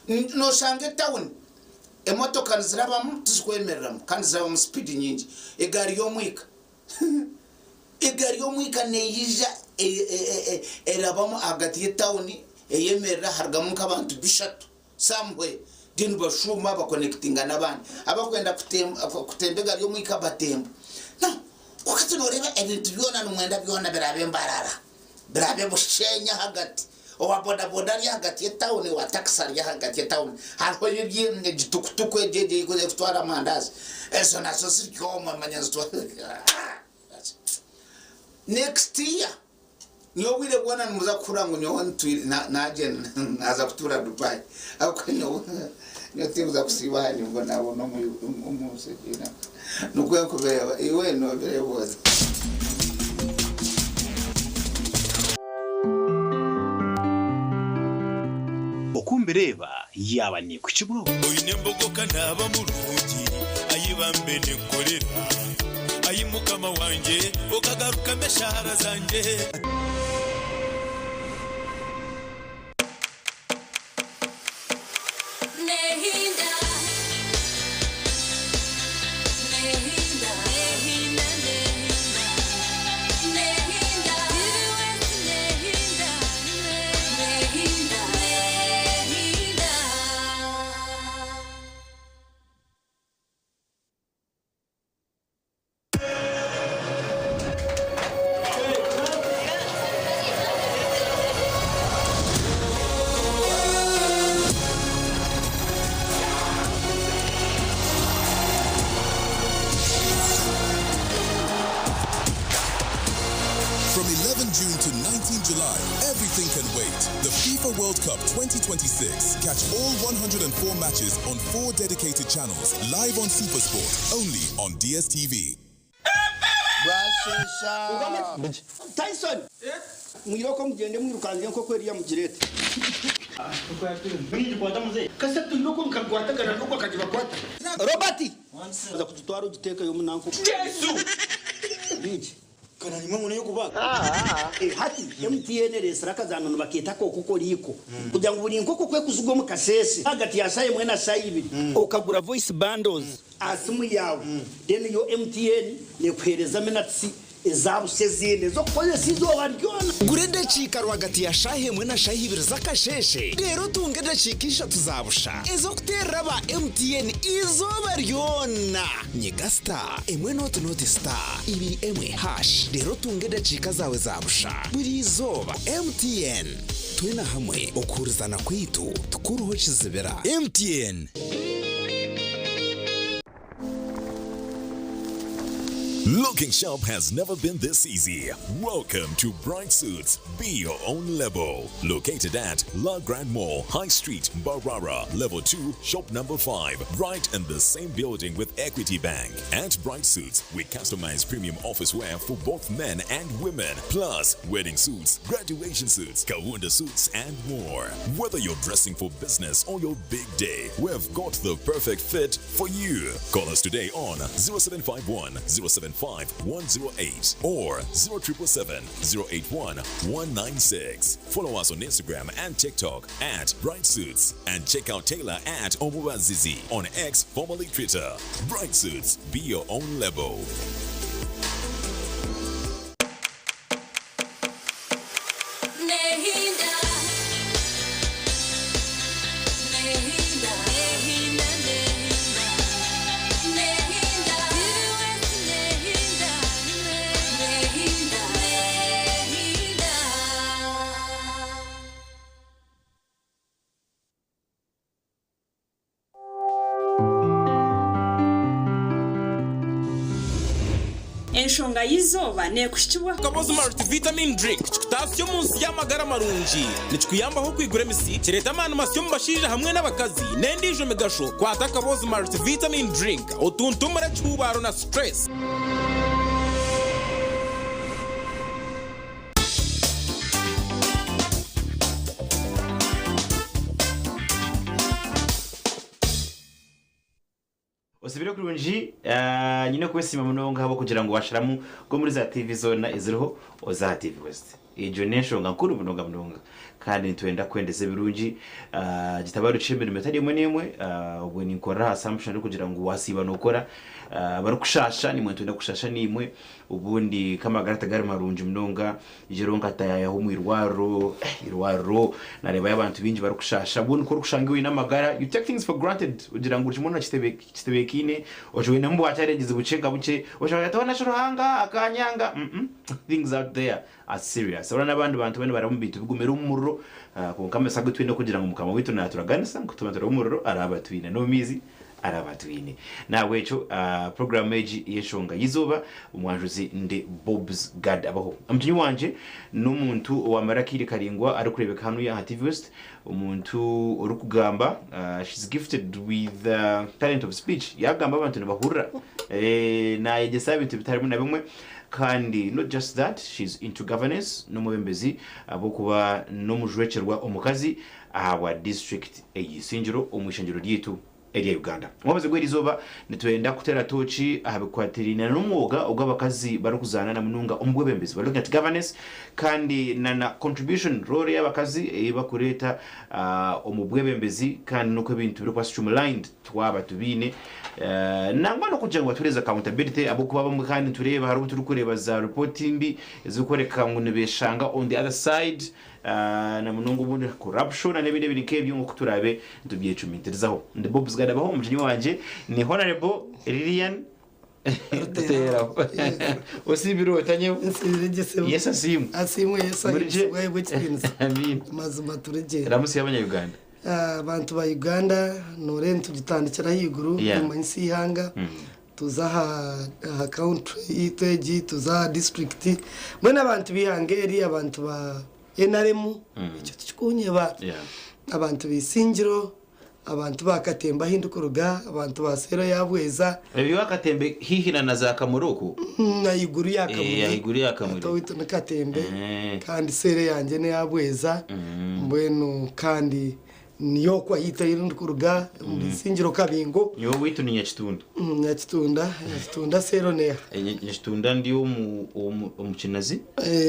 Noshanga etawuni emotoka nizirabamu tizikwemereramu kandi zirabamu sipidi nyingi. Egaari y'omwika egaari y'omwika neyija erabamu ahagati y'etawuni eyemerera harugamu nk'abantu bishatu somewhere then bashuuma bakonekitinga n'abandi. Abakwenda kutemba egaari y'omwika batemba. Now ku hati noreeba ebintu byona nimwenda byona birabe Mbarara. Birabe Bushenyi ahagati, owa bodaboda ari ahagati y'etawuni, owa takisi ari ahagati y'etawuni. Hariho egi tukutuku egi egi erikutwara amandazi, ezo nazo ziri omwe manya nizitwara Next year nyowe obwire bwona nimuza kuhurira ngu nyowe ntwire nagyenda naza kutuura Dubai ahabw'okuba nyowe nyowe tinkuza kusiiba aha nimbonabona omunsi egi nikwo nkubireeba iwe nobireeba ota? Oku mbireeba yaaba neekuhikibwaho. Oine embogo ka naaba murungi, ai bambe ninkukorera, Ai Mukama wangye, okagarukamu eshaara zangye. From 11 June to 19 July, everything can wait. The FIFA World Cup 2026. Catch all 104 matches on four dedicated channels, live on SuperSport, only on DSTV. Bwasheesha. Tyson! Mwirooko mugyende mwirukange enkoko eriya mugireete. Kasita twirooko nkakwatagana n'ogwo akagibakwata. Robert! Oza kugitwara ogiteekeyo omu nanka. Bingi. Hati MTN ereetsire akazaano nibakeeta ak'okokoriiko kugira ngu buri nkoko ku ekuzigwa omu kasheeshe ahagati ya shaaha emwe na shaaha ibiri, okagura voice bundles aha simu yaawe then yo MTN nekuheereza minutes eza busha ezindi ez'okukozesa eizooba ryona. Gura edakiika rwagati ya shaaha emwe na shaaha ibiri z'akasheeshe reero otunge edakiika ishatu za busha ez'okuteerera aba MTN eizooba ryona. Nyiga star emwe nooti nooti star ibiri emwe hash reero otunge edakiika zaawe za busha buri izooba. MTN, twena hamwe okuhurizana kwaitu tikuruho kizibira. MTN. Looking sharp has never been this easy. Welcome to Bright Suits. Be your own level. Located at La Grand Mall, High Street, Mbarara, Level 2, Shop Number 5, right in the same building with Equity Bank. At Bright Suits, we customize premium office wear for both men and women, plus wedding suits, graduation suits, Kawunda suits, and more. Whether you're dressing for business or your big day, we've got the perfect fit for you. Call us today on 0751 075 108 or 0777 081 196. Follow us on Instagram and TikTok at Bright Suits and check out Taylor at Omubazizi on X, formerly Twitter. Bright Suits, be your own level. Enshonga y'eizooba neekuhikibwaho. Kabozi Multivitamin Drink kikutaasya omu nsi y'amagara marungi. Nikikuyambaho kwigura emisi, kireeta amaani masya omu bashaija hamwe n'abakazi, n'endiijo migasho. Kwata Kabozi Multivitamin Drink otuntumure ekihuubaaro na stress. Osibire kurungi nyine kwesiima munonga ahabw'okugira ngu washaramu gwe omuri za TV zoona eziriho oze aha TV West. Egyo n'enshonga nkuru munonga munonga kandi nitwenda kukwendeza ebirungi. Gitabarukye emirimo etari emwe n'emwe, obwo ninkorera aha assumption erikugira ngu wasiiba nokora. Abarikushasha naimwe nitwenda kushasha naimwe. Obundi nk'amagara tigari marungi munonga, Ngyeraho nkataayaho omu irwariro, eirwariro nareebayo abantu baingi barikushasha. Obundi ku orikushanga iwe oine amagara, you take things for granted, ogira ngu buri kimwe okitebeekaine, okiboinemu bwa challenges bukye nka bukye, oshanga oti hoona shi Ruhanga akanyanga, umm things out there are serious. Hariho n'abandi bantu bariyo nibaraba omu bintu bigumire omu muriro, kwonka amasyo agu twine kugira ngu Mukama waitu naaturaganisa ngu ku turaba omu muriro araaba atwine, n'omu maizi araba atwine. Nahabwekyo puroguraamu egi ey'enshonga y'eizooba, omwanjuzi ndi Bobs Gad Abaho. Omugyenyi wangye n'omuntu owaamara akaire karaingwa arikureebeka hanuya aha TV West, omuntu orikugamba, she's gifted with the talent of speech, yaagamba abantu nibahurira, naayegyesa ebintu bitari bimwe na bimwe kandi not just that, she's into governance, n'omwebembezi ahabw'okuba n'omujwekyerwa omukazi ahabwa disiturikiti ey'Isingiro omu ishengyero ryaitu erya Uganda. Omwabazyo gw'erizooba nitwenda kuteera tooki aha bikwatiraine n'omwoga ogu abakazi barikuzaana na munonga omu bwebembezi, we're looking at governance, kandi na na contribution, role y'abakazi ei bakureeta omu bwebembezi kandi n'oku ebintu birikuba streamlined twaba tubiine nangwa n'okugira ngu batuheereze accountability ahabw'okuba abamwe kandi nitureeba hariho obu turikureeba za report mbi ezirikworeka ngu nibeshanga on the other side Na munonga obundi corruption na n'ebindi ebiri nk'ebyo nk'oku turaabe nitubyecumitirizaho. Ndi Bobs Gadabaho, omugyenyi wangye ni Honourable Lilian Ruteeraho. Osiibire ota nyebo? Nsiibire gye sebo. Yesu asiimwe. Asiimwe Yesu Muri gye? ahimbisibwe aheebwe ekitiinisa. Amiina. Mazima turi gye. Ramutsya abanya-Uganda. Abantu ba Uganda noreeba nitugitandikira ahaiguru nimanyisa eihanga tuza aha country yaitu egi tuza aha district mbwenu abantu b'eihanga eri abantu ba NRM ekyo tikikunyeba abantu b'eisingiro abantu ba Katemba ahu ndikuruga abantu ba seero ya Bweza. Ebyo wa Katembe haihi na za Kamuri okwo? Ahaiguru ya Kamuri. Ahaiguru ya Kamuri. Hati owaitu ni Katembe kandi seero eyangye n'eya Bweza mbwenu kandi Niyo okwo ahiita ahi ndikuruga omuri Isingiro Kabingo. Nyowe owaitu ni Nyakitunda. Nyakitunda, Nyakitunda seero neeha? Nyakitunda ndi omu Kinazi.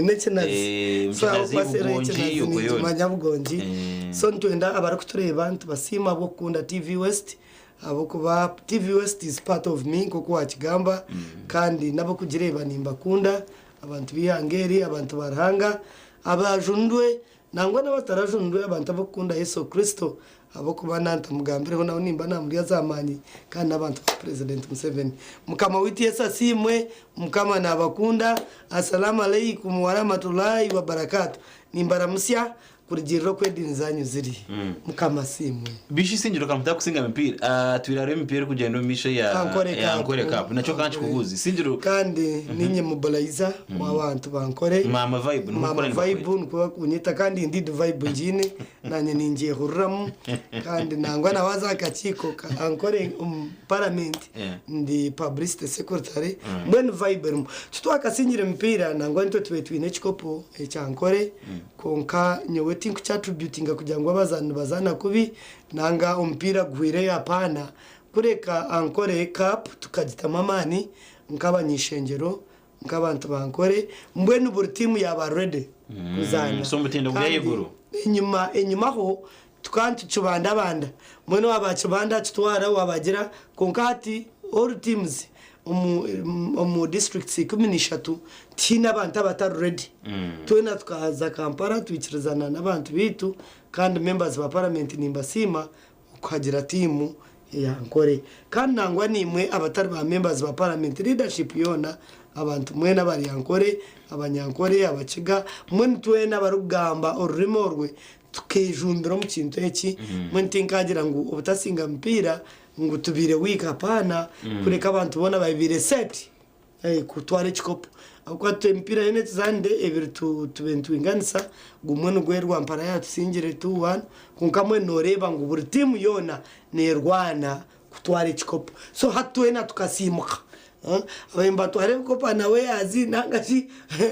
N'ekinazi. Omu So aho Kinazi, kuba seero Bugongi, y'Ekinazi okwo yoona. ninkimanya Bugongi. So nitwenda abarikutureeba nitubasiima ahabw'okukunda TV West ahabw'okuba TV West is part of me nk'oku waakigamba kandi n'abarikugireeba nimbakunda, abantu b'eihanga eri, abantu ba Ruhanga, abajunirwe Nangwa n'abatarajunirwe abantu ab'okukunda Yesu Kristo ahabw'okuba nantamugambireho nabo nimba namurya za maani kandi n'abantu ba President Museveni. Mukama waitu Yesu asiimwe, Mukama nabakunda. Assalamu alaikum warahmatullahi wabarakatuh. Nimbaramutsya kurugiirira oku ediini zanyu ziri. Mukama asiimwe. Bishi Isingiro ka mutakusinga mipiira ah, twire hariho emipiira erikugyenda omu maisho eya Ankore eya Cup. Ankore Cup nakyo ka nkikubuuze Isingiro Kandi ninye mobilizer w'abantu ba Ankore. Maama Vibe nikwo Maama okukora nibakweta. Vibe nikwo bakunyeta kandi indeed vibe ngiine nanye ningyehuriramu kandi nangwa na waaza aha kakiiko ka Ankore omu parliament Yeah. ndi publicity secretary mbwenu vibe erimu. Titwakasingire emipiira nangwa nitwe tubaire twine ekikopo ekya Ankore Kwonka nyowe tinkukyatributinga kugira ngu abazaani nibazaana kubi nanga omupiira guhwireyo apaana. Kureka Ankole Cup tukagitamu amaani nk'abany'ishengyero, nk'abantu ba Ankole, mbwenu buri tiimu yaaba ready kuzaana. So omutindo guri Kandi ahaiguru? enyima enyimaho tukaba nitukibandabanda, mbwenu waaba akibanda akitwara waaba agira, kwonka hati all teams omu omu districts 13 tihaine abantu abatari ready. Twena tukaza Kampala twikirizana n'abantu baitu kandi members ba parliament nimbasiima okuhagira tiimu eya Ankole. Kandi nangwa naimwe abatari ba members ba parliament leadership yoona abantu mwena abari Ankole, Abanyankore, Abakiga mbwenu twena abarikugamba orurimi orwe tukejumbira omu kintu eki mbwenu tinkagira ngu obutasinga mupiira ngu tubaire weak apaana kureka abantu boona babaire set kutwara ekikopo ahabw'okuba emipiira yoona etuzaanire ebiri tubaire nitwinganisa gumwe nigwo Rwampara yaatusingire 2-1 kwonka mbwenu nooreeba ngu buri tiimu yoona neerwana kutwara ekikopo so hati twena tukasiimuka abaire nibatwara ebikopo nawe yaazi nanga shi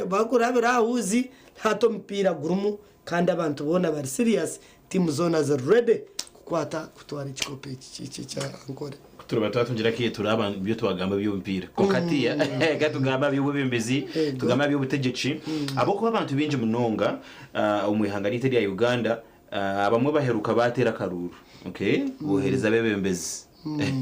barikurabira aha huuzi hati omupiira gurimu Kandi abantu boona bari serious, tiimu zoona ziri ready kukwata kutwara ekikopo eki ekya Ankole. Turaba twatungira akaire turaba ebyo twagamba eby'omupiira kwonka hatiiya reka tugambe aha by'obwebembezi, tugambe aha by'obutegyeki ahabw'okuba abantu baingi munonga omu ihanga ryaitu erya Uganda abamwe baheruka baateera akaruuru okay boohereza abeebembezi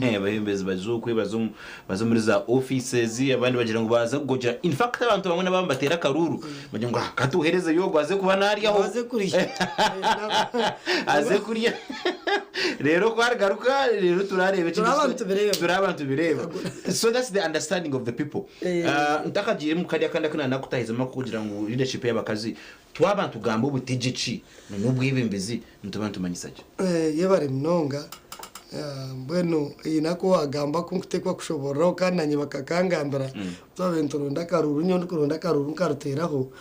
abeebembezi baza okwe baza omu baza omuri za offices abandi bagira ngu baaza kugogyera in fact abantu bamwe na bamwe bateera akaruuru bagira ngu ka tuheerezeyo ogu aze kuba naaryaho Aze kurya. Aze kurya. Reero ku arigaruka reero turareeba ekindi Turi abantu bireeba. Turi abantu bireeba. So that's the understanding of the people. Eh. Ah, ntakagiire mu kariya akandi aku naanakutahizemu akukugira ngu leadership y'abakazi, twaba nitugamba obutegyeki n'obwebembezi nituba nitumanyisa ki? Eh, yebare munonga. Ah, mbwenu haine aku wagamba ku nkuteekwa kushoboororaho kandi nanye bakakangambira. Twabaire nituronda akaruuru, nyowe ndikuronda akaruuru nkaruteeraho,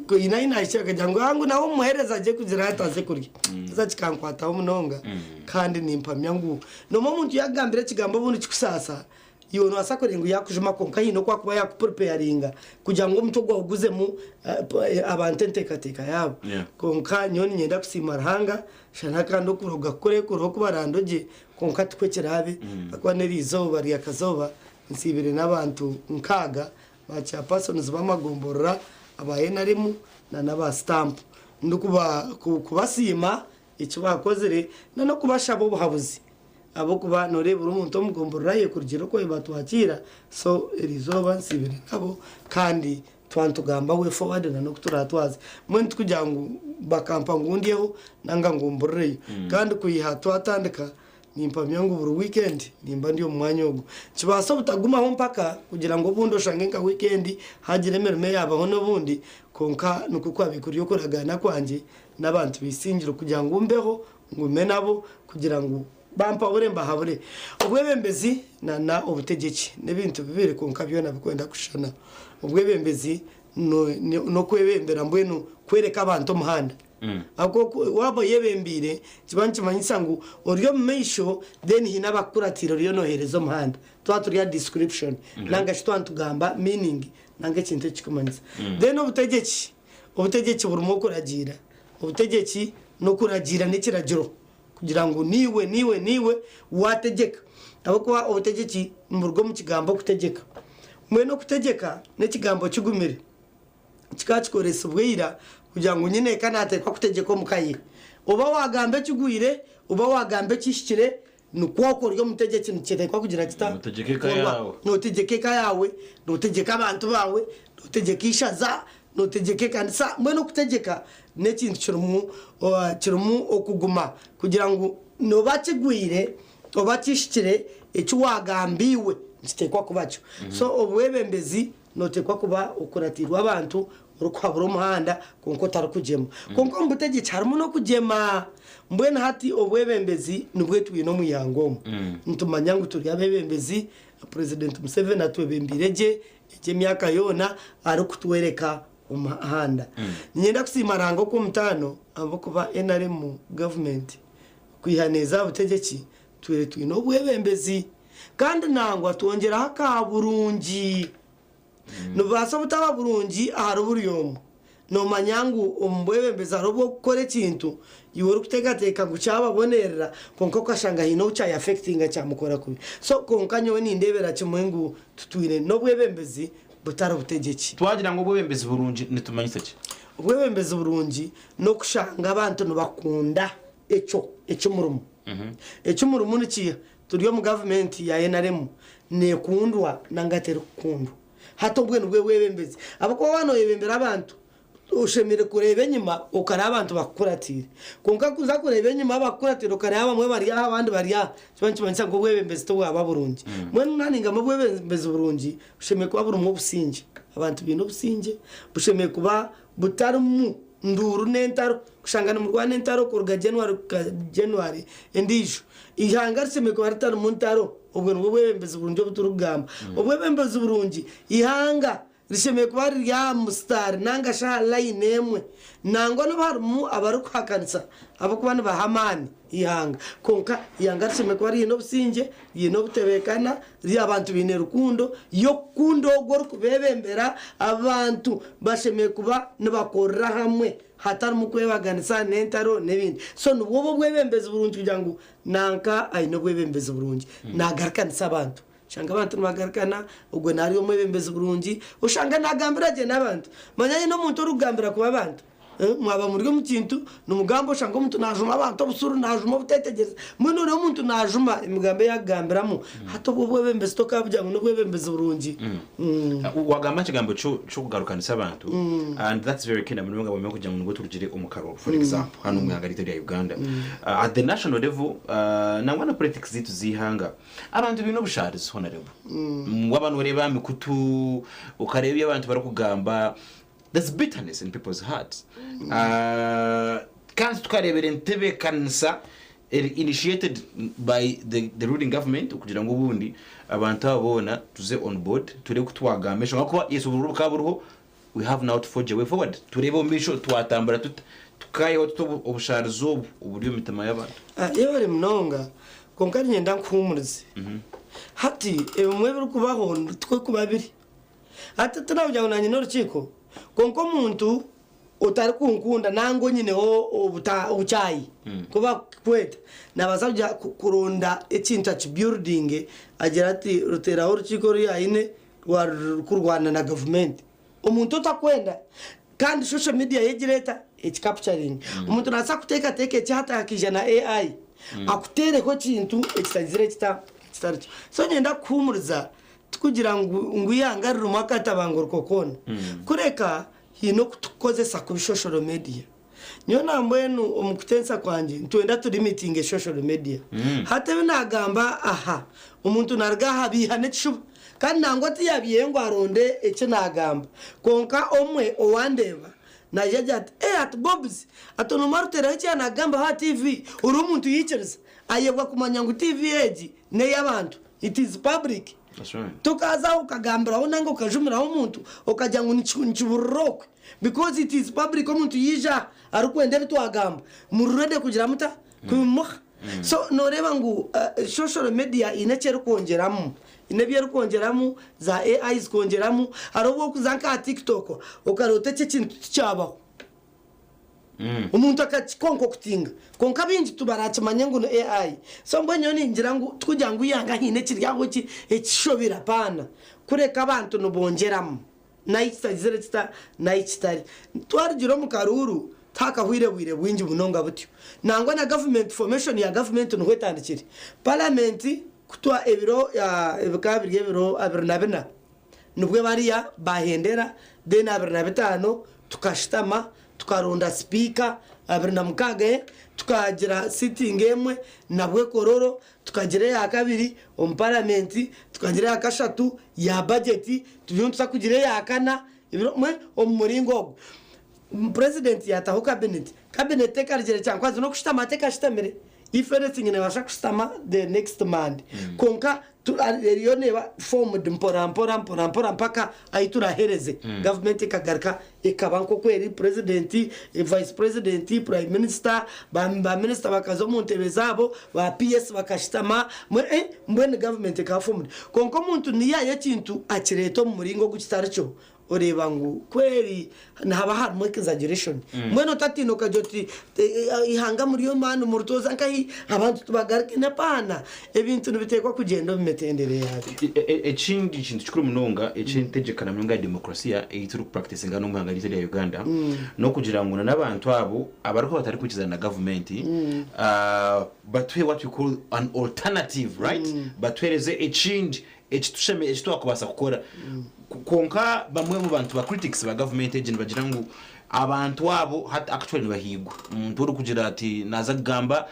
ku haine ahu naahikire bakagira ngu aa ngu nawe omuheereze agye kugira ata aze kurya. Haza kikankwataho munonga kandi nimpamya ngu noomanya omuntu yaakugambira ekigambo obundi kikusaasa, iwe noobaasa kureeba ngu yaakujuma kwonka haine oku arikuba yaakupuripeyaringa kugira ngu omutwe gwawe guzemu abantu enteekateeka yaabo. Kwonka nyowe niinyenda kusiima Ruhanga, shana kandi okuroga kukore kuriho oku barandogye kwonka tikwo kiraabe ahakuba n'eriizooba ryakazooba Nsiibire n'abantu nkaaga ba chairpersons b'amagomborora aba NRM na n'aba stamp ndikuba kubasiima eki baakozire na n'okubashaba obuhabuzi ahabw'okuba noreeba buri omuntu omu gomborora ye kurugiirira oku batwakiira so eriizooba nsiibire nabo kandi twaba nitugamba way forward na n'oku turatwaze mbwenu tikugira ngu bakampa ngu ndyeho nanga ngu mburireyo kandi kwiha twatandika Nimpamya ngu buri wiikendi nimba ndi omu mwanya ogwo. Nikibaasa obutagumaho mpaka kugira ngu obundi oshange nka wiikendi haagira emirimo eyaabaho n'obundi, kwonka nikwo kwabaire kuri okuragaana kwangye n'abantu b'eisingiro kugira ngu mbeho, ngume nabo kugira ngu bampabure mbahabure. Obwebembezi na obutegyeki n'ebintu bibiri kwonka byona birikwenda kushushana. Obwebembezi n'okwebembera mbwenu kworeka abantu omuhanda. Ahabw'okuba waaba oyebembeire nikiba nikimanyisa ngu ori omu maisho then haine abakukuratiire oriyo noheereza omuhanda. Twaba turi aha description nanga shi twaba nitugamba meaning nanga ekintu eki kirikumanyisa. Then obutegyeki, obutegyeki burimu okuragiira. Obutegyeki n'okuragiira n'ekiragiro kugira ngu niiwe, niiwe, niiwe waategyeka. Ahabw'okuba obutegyeki niburuga omu kigambo okutegyeka. Mbwenu okutegyeka n'ekigambo kigumire. Kikaba kikoresibwa ira kugira ngu nyineeka naateekwa kutegyeka omu ka ye. Oba waagamba ekigwire, oba waagamba ekihikire, nikwo okwo ori omutegyeki nikiteekwa kugira kita? Nootegyeka eka Kukorwa. yaawe. Nootegyeka eka yaawe, nootegyeka abantu baawe, nootegyeka eishaza, nootegyeka ekanisa. Mbwenu okutegyeka n'ekintu kirimu kirimu okuguma kugira ngu nooba kigwire oba kihikire, eki waagambiirwe nikiteekwa kuba kyo. So obwebembezi Nooteekwa kuba okuratiirwe abantu, orikuhabura omuhanda kwonka otarikugyema. Kwonka omu butegyeki harimu n'okugyema. Mbwenu hati obwebembezi nibwo twine omu ihanga omu. Nitumanya ngu turi abeebembezi, Purezidenti Museveni atwebembeire gye egi emyaka yoona arikutworeka omuhanda. Niinyenda kusiima Ruhanga okw'omutaano ahabw'okuba nrm gavumenti kwiha neeza aha butegyeki Twire twine obwebembezi kandi nangwa twongyeraho aka burungi. Nibubaasa obutaba burungi ahari buri omwe. Noomanya ngu omu bwebembezi hariho obu orikukora ekintu iwe orikuteekateeka ngu kyababonerera kwonka okashanga haine ou kyayafekitinga kyamukora kubi. So kwonka nyowe nindeebera kimwe ngu tutwire n'obwebembezi butari butegyeki. Twagira ngu obwebembezi burungi nitumanyisa ki? Obwebembezi burungi n'okushanga abantu nibakunda ekyo eki murimu. Eki murimu nikiiha? Turi omu gavumenti ya nrm, nekundwa nanga terikukundwa? Hati obwe nibwo bwebembezi. Ahabw'okuba waaba noyebembera abantu, oshemereire kureeba enyima okareba abantu bakukuratiire. Kwonka kuza kureeba enyima abakukuratiire okareba abamwe bari aha abandi bari aha, nikiba nikimanyisa ngu obwebembezi tibwaba burungi. Mbwenu naningamu obwebembezi burungi, bushemereire kuba burimu obusingye. Abantu baine obusingye, bushemereire kuba butarimu nduuru n'entaro, kushanga nimurwana entaro kuruga January kuhika January endiijo. Eihanga rishemereire kuba ritarimu ntaro, obwo nibwo bwebembezi burungi obu turikugamba. Obwebembezi burungi, eihanga rishemereire kuba riri aha musitaari nanga shi aha layini emwe. Nangwa n'obu harimu abarikuhakanisa ahabw'okuba nibaha amaani eihanga, kwonka eihanga rishemereire kuba riine obusingye, Riine obutebeekana, riri abantu baine rukundo y'okukunda ogwo orikubeebembera. Abantu bashemereire kuba nibakorera hamwe. hatarimu kwebaganisa n'entaro n'ebindi. So nibwo obu obwebembezi burungi kugira ngu nanka aine obwebembezi burungi nagarukanisa abantu. Oshanga abantu nibagarukana, ogwo nari omwebembezi burungi, oshanga nagambira gye n'abantu. Manya haine omuntu orikugambira kubi abantu. Mwaba muri omu kintu nimugamba oshanga omuntu najuma abantu obusuru, najuma obutetegyereza. Mbwenu oreeba omuntu najuma emigambo ei akugambiramu, hati obwo obwebembezi tokabugira ngu n'obwebembezi burungi. Wagamba aha kigambo ky'okugarukanisa abantu and that's very key na munonga bwanyima y'okugira ngu nibwo turugire omu karuru for example hanu omu ihanga ryaitu erya Uganda. At the national level nangwa na politics zaitu z'eihanga, Abantu baine obushaarizi Honourable. Waaba nooreeba aha mikutu, okareeba ebi abantu barikugamba, there's bitterness in people's hearts. Kandi tukareebera entebeekanisa eri initiated by the, the ruling government okugira ngu obundi abantu aba boona tuze on board tureebe ku twagamba enshonga ahabw'okuba yes obururu bukaba buriho, we have now to forge a way forward tureebe omu maisho twatambura tuta tukayihaho tuta obushaarizi obu oburi omu mitima y'abantu. Yebare munonga kwonka niinyenda nkuhuumurize. Hati ebimwe ebirikubaho tikwo kuba biri. Hati tinakugira ngu naanye n'orukiiko kwonka omuntu otarikunkunda nanga onyineho obukyayi ku bakukweta naabaasa kugira kuronda ekintu akibuildinge agire ati ruteeraho orukiiko oru yaine rurikurwana na gavumenti. Omuntu otakwenda kandi social media yo egira eta eki capturing. Omuntu nabaasa kuteekateeka eki hati hakaija na AI akuteereho ekintu ekitagizire kita kitari kyo. So niinyenda kukuhuumuriza tikugira ngu ngu eihanga ririmu akatabanguriko koona kureka haine oku turikukozesa kubi social media. Nyowe nambwenu omu kutensa kwangye nitwenda tu limitinge social media. Hati ebi nagamba aha, omuntu naruga aha abiiha n'ekishuba kandi nangwa tiyabiihayo ngu aronde eki nagamba. Kwonka omwe owandeeba naija agira ati, Eh ati Bobs, ati onu maruteraho eki yanakugambaho aha TV, ori omuntu yaikiriza. Ayebwa kumanya ngu TV egi n'ey'abantu, it is public. Tokaza aho okagambiraho nanga okajumiraho omuntu okagira ngu nikiburira okwe. Because it is public omuntu yaija aha arikwenda ebi twagamba muri ready kugira muta kubimuha so noreeba ngu social media eine eki erikwongyeramu eine ebi erikwongyeramu za AI zikongyeramu hariho obu orikuza nka aha tiktok okareeba oti eki ekintu tikyabaho omuntu akakikonkoctinga kwonka baingi tibarakimanya ngu ni AI so mbwenu nyowe ningira ngu tikugira ngu eihanga haine ekiri aho ekishobire apaana kureka abantu nibongyeramu. Nahi kitagizire kita, nahi kitari. Twarugira omu karuuru, tihakahweire bwire bwingi munonga butyo. Nangwa na gavumenti, formation ya gavumenti niho etandikire. Paramenti kutwa ebiro bikaba biri ebiro 24 nibwo bariya bahendera, then 25 tukashutama tukaronda sipiika, 26 tukagira sitting emwe nabwo ekororo, Tukagira eya kabiri omu paramenti, tukagira eya kashatu ya bajeti, turiyo nituza kugira eya kana ebiro bimwe omu muringo ogwo. Purezidenti yaataho kabineti, kabineti ekarugire Kyankwanzi n'okushutama hati ekashutamire. If anything neebaasa kushutama the next Monday. Kwonka eriyo neeba formed mpora mpora mpora mpora mpaka ahu turahereze. Gavumenti ekagaruka Ekaba nk'oku eri, Purezidenti, Vice Purezidenti, Prime Minister, ba ba minisita bakaza omu ntebe zaabo, ba PS bakashutama, mbwenu gavumenti ekaba formed. Kwonka omuntu niyo yaaha ekintu akireeta omu muringo ogu kitari kyo, oreeba ngu kweri nihaba harimu exaggeration. Mbwenu otatiina okagira oti eihanga muri omu nimurituuza nkahi, abantu tibagaruke. Apaana, Ebintu nibiteekwa kugyenda omu mitendera yaabyo. Ekindi kintu kikuru munonga eky'entegyeka na munonga ya demokrasiya ei turikupuractisinga hanu omu ihanga ryaitu erya Uganda n'okugira ngu n'abantu abo abarikuba batarikwikirizana na gavumenti batuhe what we call an alternative right batuheereze ekindi eki twakubaasa kukora. Kwonka bamwe omu bantu ba critics ba gavumenti egi nibagira ngu abantu abo hati actually nibahiigwa. Omuntu orikugira ati naaza kugamba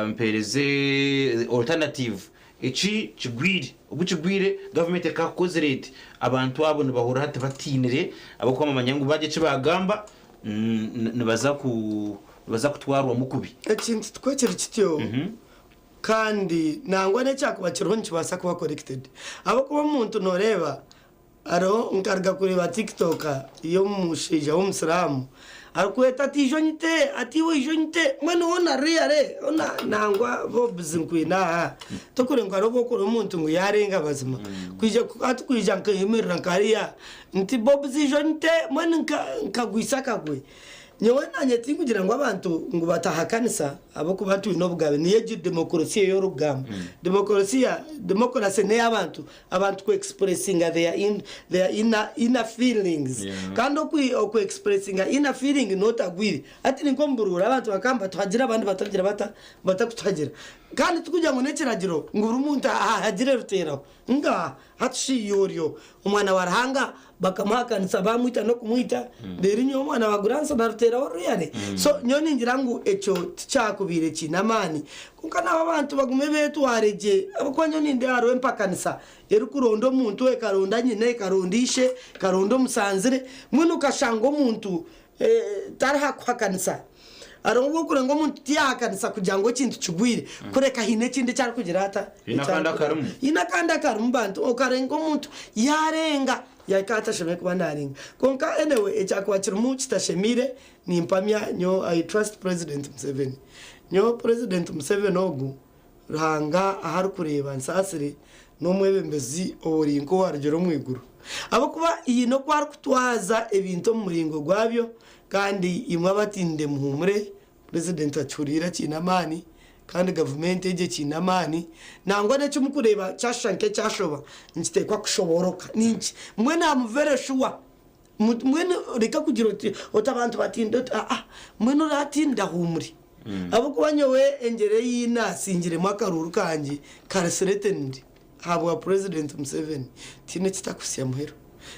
mpeereze alternative, eki kigwire, obu kigwire gavumenti ekaakukozire eti, abantu abo nibahurira hati batiinire ahabw'okuba bamanya ngu baagira eki baagamba nibaza kutwarwamu kubi. Ekintu tikwo kiri kityo. Kandi nangwa n'ekyakuba kiriho nikibaasa kuba corrected. Ahabw'okuba omuntu nooreeba hariho nkaruga kureeba tiktok y'omushaija w'omusiraamu arikweta ati ija onyite, ati iwe ija onyite, mbwenu hoona really hoona nangwa Bobs nkwine aha tokureba ngu hariho obu orikureeba omuntu ngu yaarenga mazima. Kwija hati kwija nkemerera nka hariya nti Bobs ija onyite mbwenu nkagwisa akagwe. Nyowe nanye tinkugira ngu abantu ngu batahakanisa ahabw'okuba twine obugabe niyo egyo demokorosiya ei orikugamba. Demokorosiya, democracy n'ey'abantu, abantu ku expressinga their in their inner inner feelings kandi oku oku expressinga inner feeling n'otagwire. Hati ni nk'omu buruuru abantu bakaba nibatuhagira abandi batagira bata? Batakutuhagira. Kandi tikugira ngu n'ekiragiro ngu buri muntu ahagire ruteeraho. Ngaaha, hati shi iwe oryo omwana wa Ruhanga bakamuhakanisa baamwita n'okumwita, reero nyowe omwana wa Granson aruteeraho ruriyare? So nyowe ningira ngu ekyo tikyakubaire kiine amaani. Kwonka nabo abantu bagume beetware gye ahabw'okuba nyowe nindeeba hariho empakanisa erikuronda omuntu, ekaronda nyina, ekaronda ishe, ekaronda omusanzire, mbwenu okashanga omuntu tariho akuhakanisa. Hariho obu orikureeba ngu omuntu tiyahakanisa kugira ngu ekintu kigwire, kureka haine ekindi eki arikugira ata? Haine akandi akarimu. Haine akandi akarimu bantu. Okarenga omuntu yaarenga, yahika ahu atashemereire kuba naarenga. Kwonka anyway ekyakuba kirimu kitashemeire, nimpamya nyowe I trust President Museveni. Nyowe President Museveni ogu, Ruhanga ahu arikureeba nsaasire n'omwebembezi ori nk'owarugire omu iguru. Ahabw'okuba haine oku arikutwaza ebintu omu muringo gwabyo kandi imwe abatinde muhuumure, Purezidenti akihuriire akiine amaani kandi gavumenti egyo ekiine amaani. Nangwa n'eki murikureeba kyashusha nk'ekyashoba nikiteekwa kushobooroka. Ninki? Mbwenu am very sure Mbwenu reka kugira oti oti abantu batinde oti aa mbwenu oratinde ahuumure ahabw'okuba nyowe engyera ei naasingiremu akaruuru kangye kari threatened ahabwa President Museveni tihaine ekitakuhitsya muheru.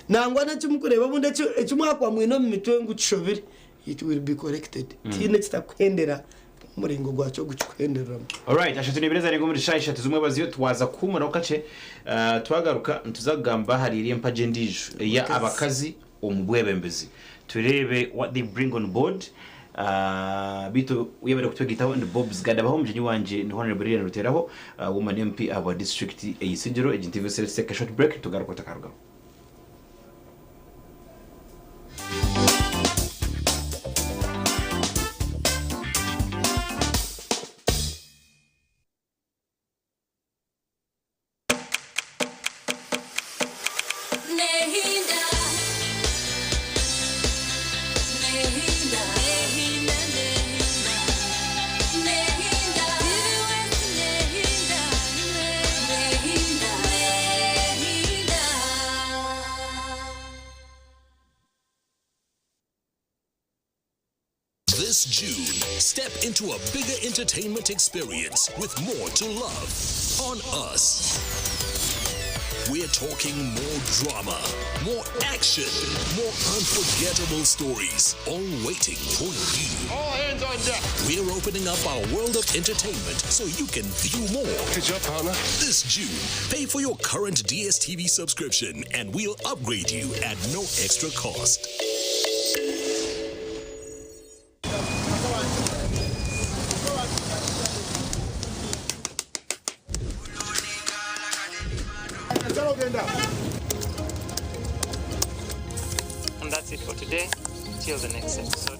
Nangwa n'eki murikureeba obundi eki eki mwakuba mwine omu mitwe ngu kishobire it will be corrected. Tihaine ekitakuhendera omu muringo gwakyo ogu kikuhendereramu. Alright, ashatu n'ibiri ezarenga omuri shaaha ishatu z'omwebazyo twaza kuhuumuraho kakye. Twagaruka nituza kugamba ahari eri empagi endiijo eya abakazi omu bwebembezi. Tureebe what they bring on board. Beitu webare kutwegaitaho ndi Bobs Gadabaho omugyenyi wangye ni Honourable Lilian Ruteraho Woman MP ahabwa district eya Isingiro. Egi ni TV Let's take a short break tugaruke otakarugaho. This June, step into a bigger entertainment experience with more to love on us. We're talking more drama, more action, more unforgettable stories, all waiting for you. All hands on deck. We're opening up our world of entertainment so you can view more. Good job, partner. This June, pay for your current DSTV subscription and we'll upgrade you at no extra cost. And that's it for today. Till the next episode.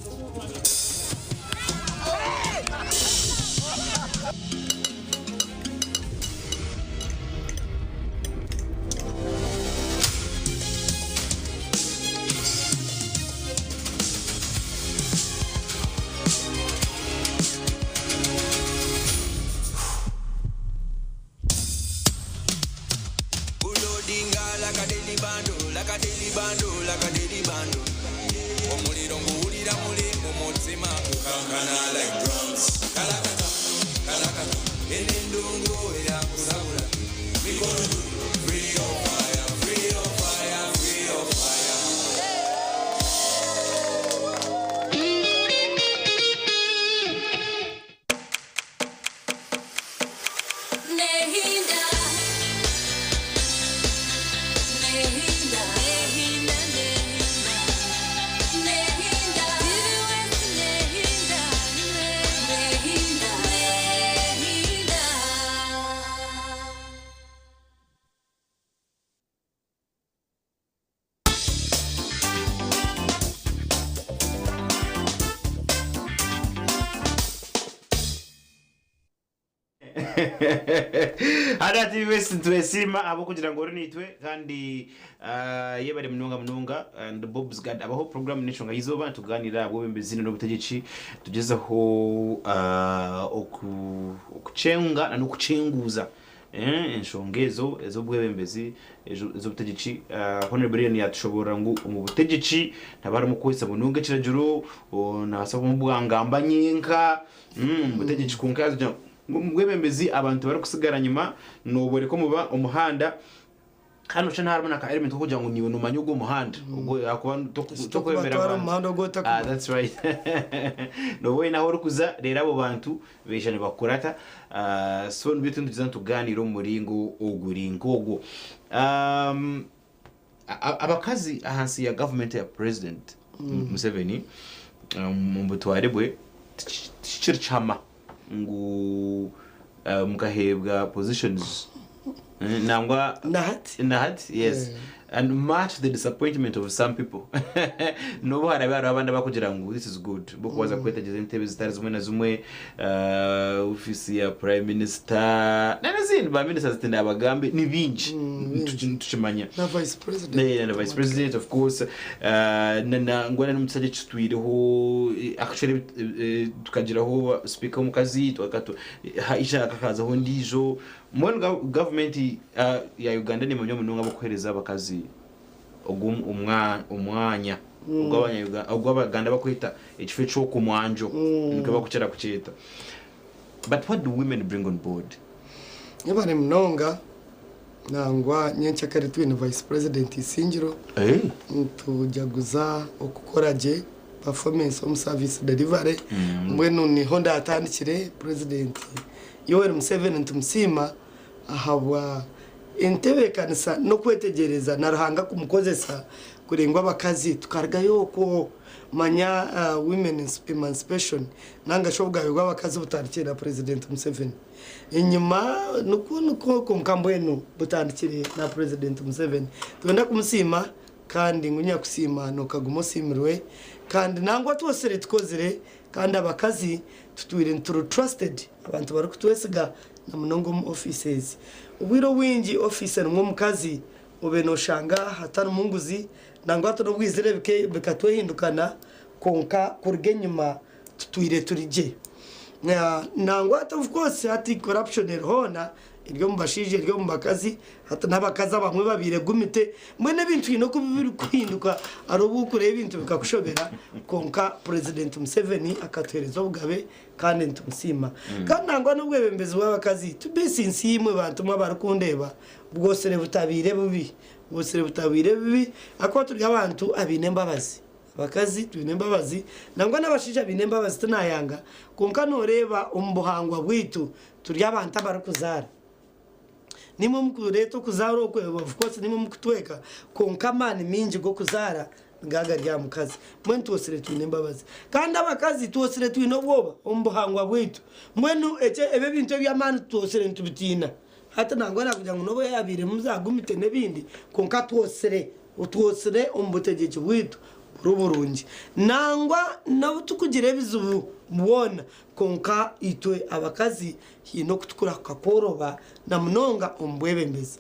Hanu aha TV West nitwesiima ahabw'okugira ngu ori naitwe kandi ah, yebare munonga munonga and Bob's Guard abaho program n'enshonga y'eizooba nitugaaniira aha bwebembezi n'obutegyeki tugyezeho ah, oku okukyenga na n'okukyenguuza eh, enshonga ezo ez'obwebembezi ez'obutegyeki. Honourable Lilian yatushoboorora ngu omu butegyeki nihaba harimu okukozesa munonga ekiragiro, nihabaasa kubamu obwangamba nyenka omu butegyeki kwonka yatugira ngu omu bwebembezi abantu tibarikusigara nyima, noboreka omuba omuhanda kandi noshusha niharimu na ka element k'okugira ngu niiwe nomanya ogwo omuhanda ogwo ahakuba tokwebembera Tokubatwara omu abantu. muhanda ogu otakumanya. That's right. Nooba oine ahu orikuza reero abo bantu Baija nibakukurata. So nibyo turiyo nitugyeza nitugaaniira omu muringo oguri nk'ogwo. Abakazi ahansi ya gavumenti ya Purezidenti Museveni omu butware bwe tikiri kihama ngu mukaheebwa positions nangwa Nahati. Nahati, yes. And much to the disappointment of some people. N'obu haraabe hariho abandi abarikugira ngu this is good, bo kubaasa kwetegyereza entebe zitari zimwe na zimwe, ofiisi ya Prime Minister, n'ezindi ba ministers tindabagambe, ni bingi nitukimanya. Na Vice President. Na Vice President of course, nangwa n'omu kisanja ekitwireho, actually tukagiraho Speaker omukazi, haija hakazaho ondiijo. Mbwenu gavumenti ya Uganda nemanywa munonga ahabw'okuheereza abakazi ogu omwanya ogu Abaganda bakweta ekifo eky'okumwanjo nikwo bakukira kukyeta. But what do women bring on board? Yebare munonga nangwa nyenkyakare twine Vice President Isingiro nitujaguza okukora gye performance omu service delivery mbwenu niho ndatandikire President Yoweri Museveni nitumusiima ahabwa entebeekanisa n'okwetegyereza na Ruhanga kumukozesa kurenga abakazi tukarugayo okwo manya women emancipation nanga shi obugabe bw'abakazi butandikire na President Museveni enyima nikwo nikwo kwonka mbwenu butandikire na President Museveni nitwenda kumusiima kandi ngu nyakusiima nokaguma osiimirwe kandi nangwa twosire tukozire Kandi abakazi tutwire nituri trusted, abantu barikutwesiga na munonga omu offices. Obwire obwingi office erimu omukazi obe noshanga hatarimu nguzi nangwa hati nobwizire bikatwehindukana kwonka kuruga enyima tutwire turi gye. Nangwa hati of course hati corruption eri hoona Eri omu bashaija eri omu bakazi, hati n'abakazi abamwe babaire gumite. Mbwenu ebintu haine oku birikuhinduka hariho obu orikureeba ebintu bikakushobera kwonka Purezidenti Museveni akatuheereza obugabe kandi nitumusiima. Kandi nangwa n'obwebembezi bw'abakazi to be sincere imwe bantu mwe abarikundeeba bwosire butabaire bubi, bwosire butabaire bubi ahakuba turi abantu abaine embabazi. Abakazi twine embabazi nangwa n'abashaija baine embabazi tinayanga kwonka noreeba omu buhangwa bwaitu turi abantu abarikuzaara. Nimwe mukureeta okuzaara okwe of course nimwe mukutweka kwonka amaani maingi g'okuzaara nigaba gari aha mukazi. Mbwenu twosire twine embabazi. Kandi abakazi twosire twine obwoba omu buhangwa bwaitu. Mbwenu ekyo ebyo ebintu eby'amaani twosire nitubitiina. Hati nangwa nakugira ngu n'obu yabairemu za gumite n'ebindi kwonka twosire Otwotsire omu butegyeki bwaitu buri burungi. Nangwa n'obu turikugira ebizibu bwona, kwonka itwe abakazi haine oku turikurahuka kworoba na munonga omu bwebembezi.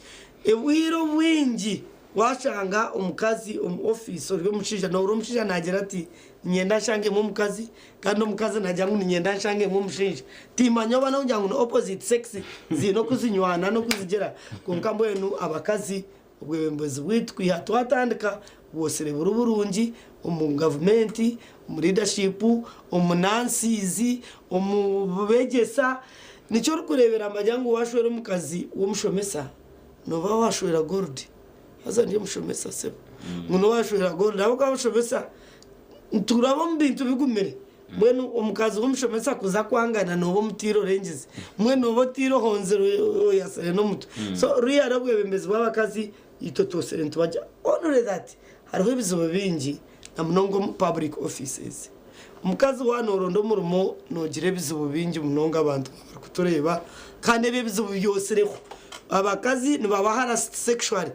Obwire obwingi waashanga omukazi omu ofiisi ori omushaija, nohurira omushaija naagira ati, Niinyenda nshangemu omukazi, kandi omukazi naagira ngu niinyenda nshangemu omushaija. Timmanya oba n'okugira ngu ni opposite sex ziine oku zinywana n'oku zigira, kwonka mbwenu abakazi Obwebembezi bwaitu kwiha twatandika bwotsire buri burungi omu gavumenti, omu leadership, omu nurses, omu begyesa. Nikyo orikureebera manya ngu washwera omukazi w'omushomesa nooba washwera gold. Haza ndi omushomesa sebo. Ngu nooba washwera gold ahabw'okuba abashomesa nituraba omu bintu bigumire. Mbwenu omukazi w'omushomesa kuza kwangana nooba omutiire orengize. Mbwenu nooba otiire ohonzire oyasire n'omutwe. So really obwebembezi bw'abakazi itwe twosire nitubagye. Only that hariho ebizibu bingi na munonga omu public offices. Omukazi waaba nooronda omurimo noogira ebizibu bingi munonga abantu barikutureeba kandi ebi ebizibu byosireho. Abakazi nibaba harassed sexually.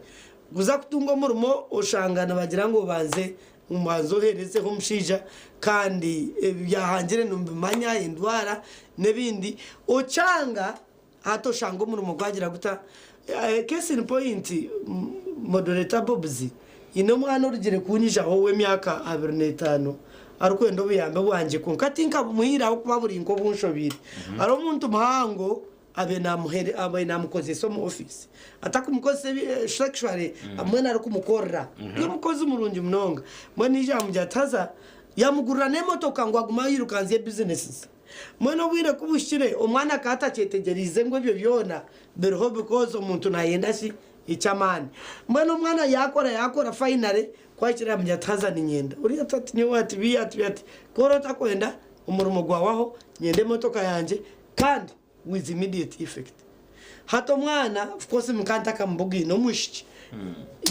Kuza kutunga omurimo oshanga nibagira ngu obanze Mbanze oheerezeho omushaija kandi ebi byahangire nimbimanya, endwara n'ebindi. Okyanga Hati oshanga omurimo gwagira guta? Case in point, Moderator Bobs, nyine omwana orugire kunyijaho ow'emyaka 25 arikwenda obuyambi bwangye kwonka tinkabumuhaire ahabw'okuba buri nk'obunshobeire. Hariho omuntu muhango abaire namuhere abaire namukozesa omu office atakumukozesa ebi sexually mbwenu arikumukorera. Ndi omukozi murungi munonga. Mbwenu yaija yamugira ati haza yamugurira n'emotoka ngu agume ayirukanzye businesses. Mbwenu obwire ku buhikire, omwana akaba atakyetegyereize ngu ebyo byona biriho because omuntu nayenda ki? Eky'amaani. Mbwenu omwana yaakora yaakora finally ku ahikire yamugira ati haza niinyenda. Oriya ati ati nyowe ati biiya ati biiya ati ku ori otakwenda omurimo gwahwaho, nyenda emotoka yangye kandi with immediate effect. Hati omwana of course nkaba ntakamubugaine omwishiki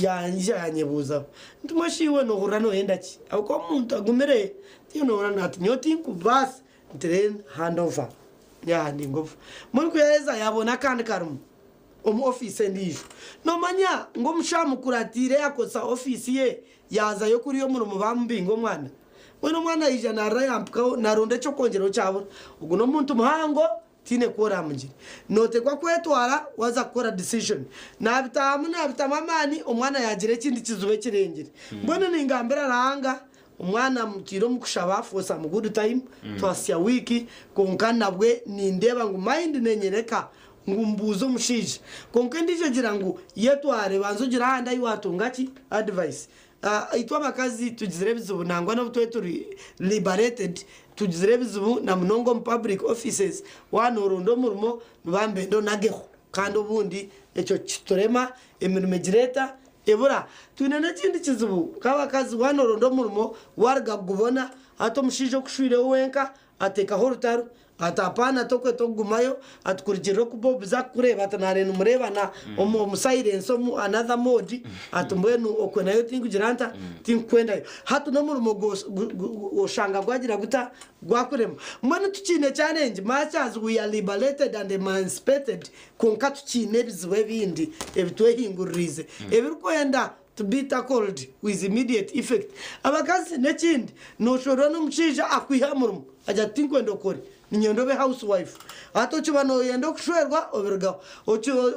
yanyija yanyebuuzaho nti mbwenu shi iwe nohurira noyenda ki? Ahabw'okuba omuntu agumire tiiwe nohurira ati nyowe tinkubaasa nti then hand over yahandinga over. Mbwenu kuyaheza yabona akandi karimo omu ofiisi endiijo. Nomanya ngu omushaho amukuratiire yakozesa ofiisi ye yaazayo kuriya omurimo bamubinga omwana. Mbwenu omwana yaija narira yampikaho naronda ekyokwongyeraho kyabura. Ogu n'omuntu muhango Tihaine ku oraamugire. Nooteekwa kwetwara waaza kukora decision. Naabitahamu naabitamu amaani, omwana yaagira ekindi kizibu ekirengire. Mbwenu ningambira Ruhanga, omwana mutaire omu kushaba for some good time, twahitsya wiiki, kwonka nabwe nindeeba ngu mind nenyereka ngu mbuuze omushaija. Kwonka endiijo egira ngu yetware, banza ogire ahandi ahu waatunga ki? Advice. Itwe abakazi tugizire ebizibu nangwa n'obu tube turi liberated tugizire ebizibu na munonga omu public offices waaba noronda omurimo nibaba nibenda onageho kandi obundi ekyo kiturema emirimo egira eta ebura. Twine n'ekindi kizibu nk'abakazi waaba noronda omurimo waruga kugubona hati omushaija okushwireho wenka atekaho orutaro Ati apaana tokwe tokugumayo ati kurugirira oku Bobs akukureeba ati nare nimureeba na omu omu silence omu another mode ati mbwenu okwe nayo tinkugira nta tinkukwendayo hati n'omurimo gwo gu oshanga gwagira guta gwakurema mbwenu tukiine challenge much as we are liberated and emancipated kwonka tukiine ebizibu ebindi ebitwehinguririize ebirikwenda to be tackled with immediate effect. Abakazi n'ekindi noshorora n'omushaija akwihe aha murimo agira ati tinkwenda okore niinyenda obe house wife. Hati okiba noyenda okushwerwa obirugaho,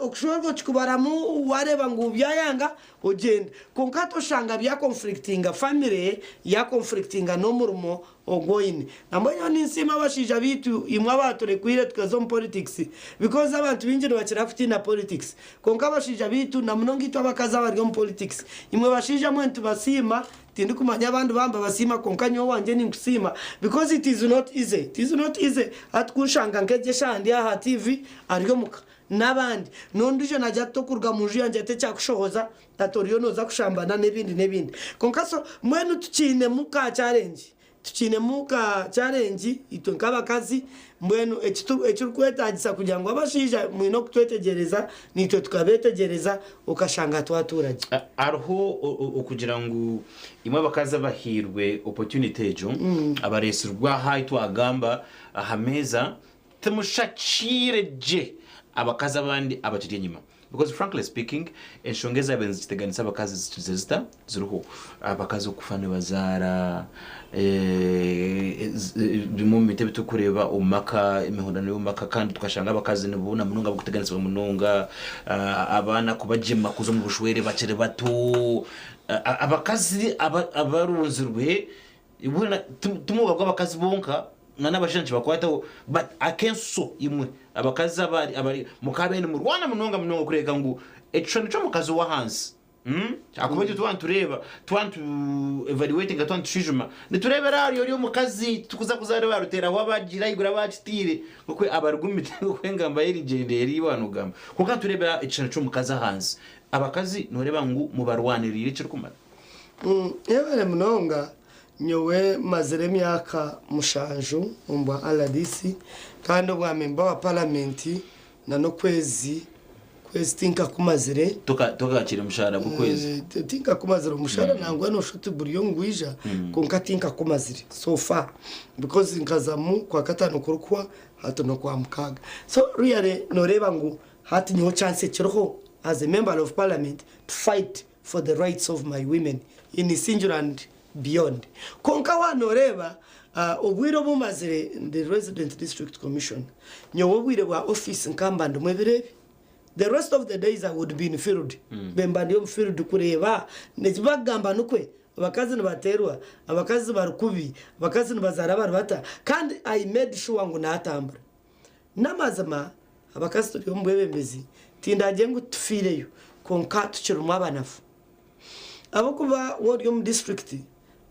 okushwerwa okikubaramu wareeba ngu byayanga ogyenda. Kwonka hati oshanga bya conflictinga family ya conflictinga n'omurimo ogu oine. Nambwenu nyowe ninsiima abashaija baitu imwe abaaturekwire tukaza omu politics because abantu baingi nibakira kutiina politics kwonka abashaija baitu na munonga itwe abakazi abari omu politics imwe bashaija mwe nitubasiima tindikumanya abandi baaba nibabasiima kwonka nyowe owangye ninkusiima because it is not easy, it is not easy hati kunshanga nk'egi eshaaha ndi aha TV ari omuka n'abandi n'ondiijo naagira ati tokuruga munju yangye ati ekyakushohoza Ati oriyo noza kushambana n'ebindi n'ebindi. Kwonka so mbwenu tukiinemu ka challenge, tukiinemu ka challenge itwe nk'abakazi mbwenu ekitu ekirikwetagisa kugira ngu abashaija mwine okutwetegyereza naitwe tukabetegyereza okashanga twatuura gye. Hariho okugira ngu imwe abakazi abahairwe opportunity egyo, abareetsirwe aha ahi twagamba aha meeza, Timushakiire gye abakazi abandi abakiri enyima because frankly speaking enshonga ezabaire niziteganisa abakazi zikirize zita? Ziriho. Abakazi okufa nibazaara, bimwe omu bintu ebi turikureeba omu maka, emihondano y'omu maka kandi tukashanga abakazi nibo na munonga abarikuteganisibwa munonga, abaana kubagyema kuza omu bushwere bakiri bato, abakazi abarunzirwe Bwena ti mwoba gw'abakazi bonka na n'abashaija nikibakwataho but ak'enso imwe abakazi abari abari mukaabaire nimurwana munonga munonga kureebeka ngu ekishushani ky'omukazi ow'ahansi ahakuba itwe twaba nitureeba twaba nitu evaluatinga twaba nitushwijuma nitureebera ahari ori omukazi titukuza kuzaara baruteeraho abagiire ahaiguru abakitiire nk'oku abarigumire nk'oku engamba y'erigyenda eri waanogamba kwonka nitureebera ekishushani ky'omukazi ahansi abakazi nooreeba ngu mubarwaniriire ekirikumara. Yebare munonga, nyowe mazire emyaka mushanju omu bwa rdc kandi obwa memba wa paramenti na n'okwezi kwezi tinkakumazire. Tokakire mushara gw'okwezi? Tinkakumazire omushara nangwa noshusha oti guriyo nigwija kwonka tinkakumazire so far because nkazamu kwakatano kurikuhwa hati n'okwamukaaga so really noreeba ngu hati nyowe chance ekiriho as a member of parliament to fight for the rights of my women in Isingiro and beyond. Kwonka waaba nooreeba, Obwire obu mazire ndi Resident District Commissioner, nyowe obwire bwa ofiisi nkamba ndimu ebiro ebi. The rest of the days I would be in field. Mbe mba ndi omu field kureeba eki bakugamba nikwe, abakazi nibateerwa, abakazi bari kubi, abakazi nibazaara bari bata, kandi I made sure ngu naatambura. N'amazima abakazi turi omu bwebembezi, tindagire ngu tufiireyo kwonka tukirimu abanafu. Ahabw'okuba waaba ori omu disiturikiti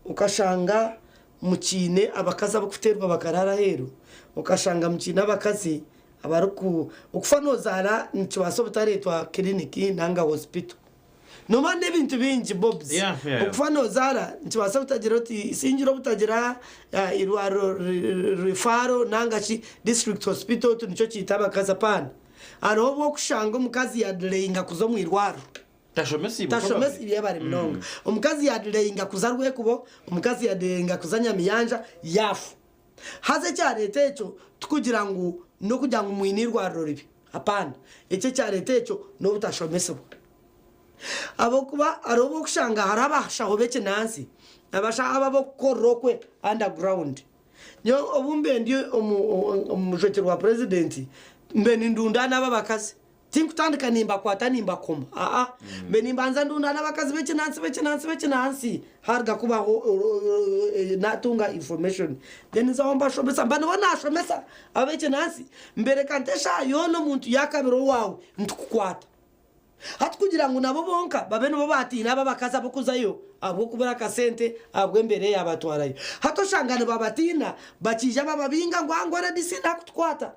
okashanga mukiine abakazi abarikuteerwa bakaraara aheeru, okashanga mukiine abakazi abariku okufa noozaara nikibaasa obutareetwa kiriniki nanga hosipito. Noomanya n'ebintu bingi Bobs. Okufa noozaara nikibaasa obutagira oti isingiro obutagira eirwariro rifaaro nanga shi district hospital oti nikyo kiita abakazi apaana. Hariho obu orikushanga omukazi yadireyinga kuza omu irwariro. Tashomesiibwe Tashomesiibwe yebare munonga. Omukazi yadireyinga kuza Rwekubo, omukazi yadireyinga kuza Nyamiyanja, yaafa. Haza ekyareeta ekyo tikugira ngu n'okugira ngu mwine eirwariro ribi, apaana. Ekyo ekyareeta ekyo n'obutashomesibwa. Ahabw'okuba hariho obu orikushanga hariho abashaho b'ekinansi, abashaho abo ab'okukorera okwe underground. Nyowe obu mbe ndi omujwekyerwa wa purezidenti, mbe nindundaana abo abakazi. Tinkutandika nimbakwata nimbakoma, aa, mbe nimbanza ndundaana abakazi b'ekinansi b'ekinansi b'ekinansi, haaruga kubaho naatunga information then nzaho mbashomesa, mba nibo naashomesa ab'ekinansi, mbereka nti eshaaha yoona omuntu yaakabira owaawe nitukukwata. Hati kugira ngu nabo bonka babe nibo baatiina abo abakazi ab'okuzayo ahabw'okubura akasente ahabw'embeera eyaabatwarayo. Hati oshanga nibabatiina bakiija bababinga ngu aa ngu rdc naakutukwata.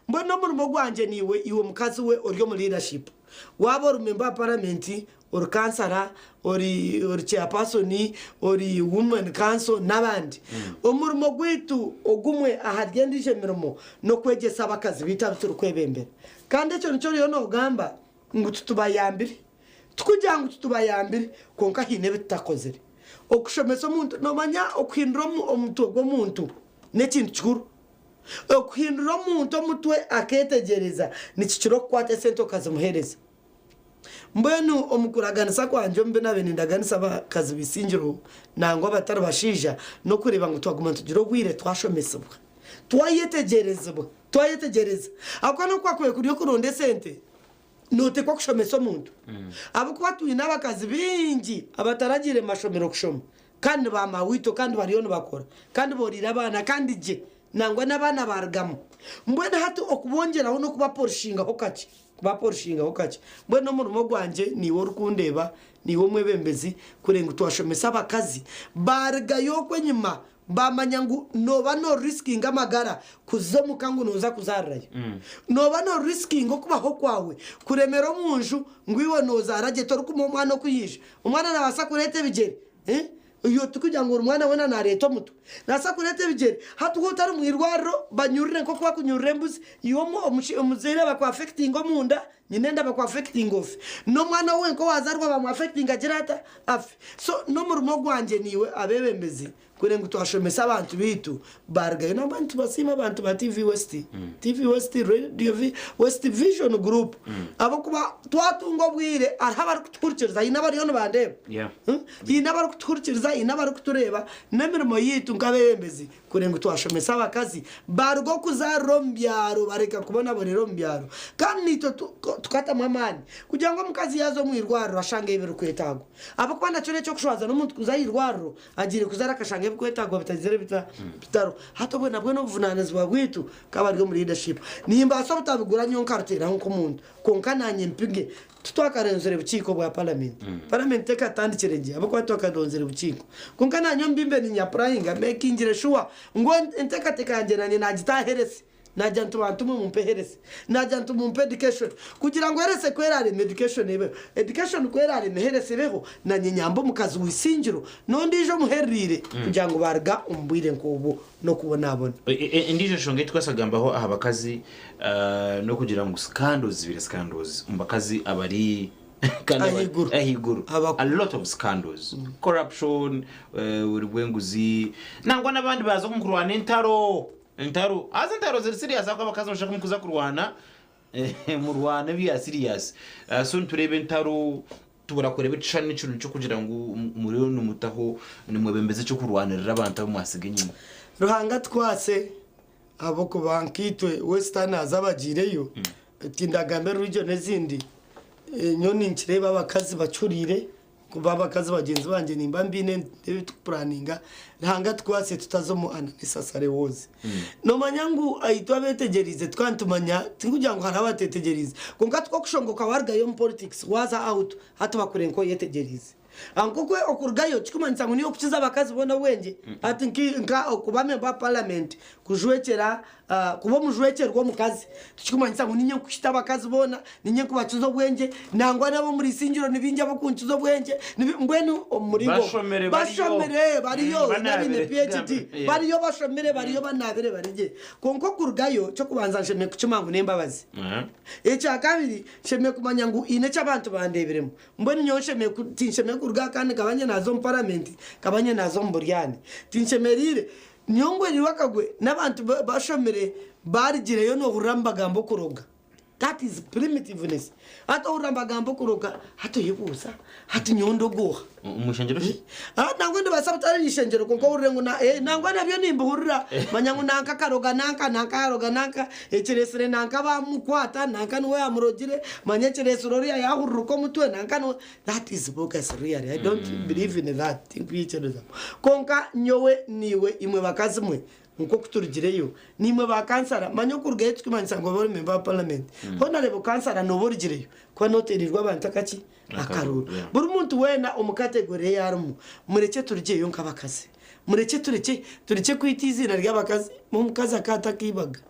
Mbwenu omurimo gwangye niiwe iwe mukazi we ori omu leadership. Waaba ori member wa parliament, ori kansara, ori ori chairperson, ori women council n'abandi. Omurimo gwaitu ogumwe ahari endiijo emirimo n'okwegyesa abakazi baitu abu turikwebembera. Kandi ekyo nikyo oriyo noogamba ngu titubayambire. Tikugira ngu titubayambire kwonka haine ebi tutakozire. Okushomesa omuntu, noomanya okuhindura omutwe gw'omuntu n'ekintu kikuru. Okuhindura omuntu omutwe akeetegyereza nikikira okukwata esente okazimuheereza. Mbwenu omu kuraganisa kwangye omu bi naabaire nindaganisa abakazi b'eisingiro nangwa abatari bashaija n'okureeba ngu twaguma nitugira obwire twashomesibwa, twayetegyerezibwa, twayetegyereza. Ahabw'okuba n'oku kwakubaire kuri okuronda esente, nooteekwa kushomesa omuntu. Ahabw'okuba twine abakazi baingi abataragiire mu mashomero kushoma kandi ni baamaawiito kandi bariyo nibakora kandi booriire abaana kandi gye nangwa n'abaana baarugamu. Mbwenu hati okubongyeraho n'okubaporishingaho kakye, kubaporishingaho kakye. Mbwenu omurimo gwangye niiwe orikundeeba, niiwe omwebembezi kureba ngu twashomesa abakazi baarugayo okwo enyima Baamanya ngu nooba noorisikinga amagara kuza omuka ngu nooza kuzaarirayo. Nooba noorisikinga okubaho kwawe kuremera omu nju ngu iwe noozaara gye torikumuha omwana oku yaija. Omwana naabaasa kureeta ebigyere. Iwe tikugira ngu buri mwana weena naareeta omutwe. Naabaasa kureeta ebigyere. Hati waaba otari mu irwariro banyurire nk'oku bakunyurira embuzi, iwe omuzaire bakwafekitinga omunda, Nyina enda bakwafectinga ofe. N'omwana we wenka owazarwa bamwafectinga agire ata? Afe. So n'omurimo gwangye naiwe abebembezi kureba ngu twashomesa abantu baitu barugayo. Nambwenu nitubasiima abantu ba TV West, TV West, Radio West Vision Group ahabw'okuba twatunga obwire hariho abarikutuhurikiriza haine abariyo nibandeeba, haine abarikutuhurikiriza haine abarikutureeba n'emirimo yaitu nk'abebembezi Kuri ngu twashomesa abakazi baruga okuzaarira omu byaro bareka kubonabonera omu byaro kandi naitwe tukatamu amaani kugira ngu omukazi yaaza omu irwariro ashangeyo ebirikwetaagwa ahabw'okuba nakyo n'eky'okushwaza n'omuntu kuza aha irwariro agiire kuzaara akashanga ebirikwetaagwa bitagizire bita bitariho. Hati obwo nabwo n'obuvunaanizibwa bwaitu nk'abari omu leadership. Nimbaasa obutabigura nyowe nkaruteeraho nk'omuntu kwonka naanye mpige Titwakarenzire bukiiko bwa paramenti. Paramenti tekatandikire gye ahabw'okuba titwakaronzire bukiiko. Kwonka naanye omu bi mbe ninyapurayinga mekingire shuwa ngu enteekateeka yangye naanye naagita aha heresi. Naagira nti bantu mwe mumpe heresi. Naagira nti mumpe education. Kugira ngu heresi ku eraareme education ebeho. Education ku eraareme heresi ebeho, naanye nyambe omukazi w'eisingiro n'ondiijo omuhereriire kugira ngu baaruga omu bwire nk'obwo n'okubonabona. Endiijo nshonga ei turikubaasa kugambaho aha bakazi n'okugira ngu scandals zibaire scandals omu bakazi abari kandi abari Ahaiguru. ahaiguru. Abakuru. A lot of scandals. Corruption, oburi bw'enguzi, nangwa n'abandi baaza omu kurwana entaro, entaro. Haza entaro ziri serious ahabw'okuba abakazi nibashusha nka mukuza kurwana, murwana ebya serious. So nitureeba entaro, Tubura kureeba ekishushani ekirungi ky'okugira ngu muriyo nimutaho, nimwebembeza eky'okurwanirira abantu abu mwasiga enyima. Ruhanga atukwase ahabw'okuba nkaitwe Westerners abagiireyo, tindagambe region ezindi, nyowe ninkireeba abakazi bacuriire kuba abakazi bagyenzi bangye nimba mbaine ndeeba ebi turikupuraninga, Ruhanga atukwase tutaza omu unnecessary wars. Noomanya ngu itwe abeetegyereize tukaba nitumanya, tinkugira ngu hariho abateetegyereize, kwonka tikwokushongoka waarugayo omu politics waaza out hati bakureeba nk'oyetegyereize. Nk'oku okurugayo kirikumanyisa ngu niiwe orikukiza abakazi boona obwengye. Hati nka okuba memba wa paramenti kujwekyera, kuba omujwekyerwa omukazi tikirikumanyisa ngu niinye nkuhita abakazi boona, niinye nkubakiza obwengye, nangwa n'ab'omuri Isingiro ni baingi abakunkiza obwengye, mbwenu omu muringo ogwo. Bashomire bariyo. Bashomire bariyo, Banaabire. n'abaine PHD bariyo bashomire bariyo banaabire bari gye. Kwonka okurugayo, eky'okubanza nshemereire kukimanya ngu n'embabazi. Ekyakabiri, nshemereire kumanya ngu haine eki abantu bandeebiremu. Mbwenu nyowe nshemereire ku, tinshemereire kuruga aha kandi nkaba nye naaza omu paramenti, nkaba nye naaza omu buryane. Tinshemereire. Nyowe ngwereirwe akagwe n'abantu ba, bashomire baarugireyo noohurira nibagamba okuroga. That is primitiveness. Hati ohurira nibagamba okuroga, hati oyebuuza, hati nyowe ndoga oha? Omu ishengyero shi? Ah, nangwa nibaasa butari ishengyero kwonka ohurire ngu na, eh, nangwa nabyo nimbihurira. Manya ngu nanka akaroga nanka, nanka yaaroga nanka, ekireetsire nanka baamukwata, nanka niwe yaamurogire, manya ekireetsire oriya yaahururuka omutwe, nanka niwe. That is bogus really, I don't believe in that, tinkwikiriza. Kwonka nyowe naiwe imwe bakazi mwe, Nk'oku turugireyo, naimwe ba kansara, manya okurugayo tikimanyisa ngu obe ori memba wa paramenti. Honarebo kansara nooba orugireyo kuba nooteereirwe abantu akaki? Akaruuru. Buri muntu weena omu kategore ei arimu, murekye turugyeyo nk'abakazi. Murekye turekye turekye kwita eiziina ry'abakazi. Omukazi akaba atakaibaga.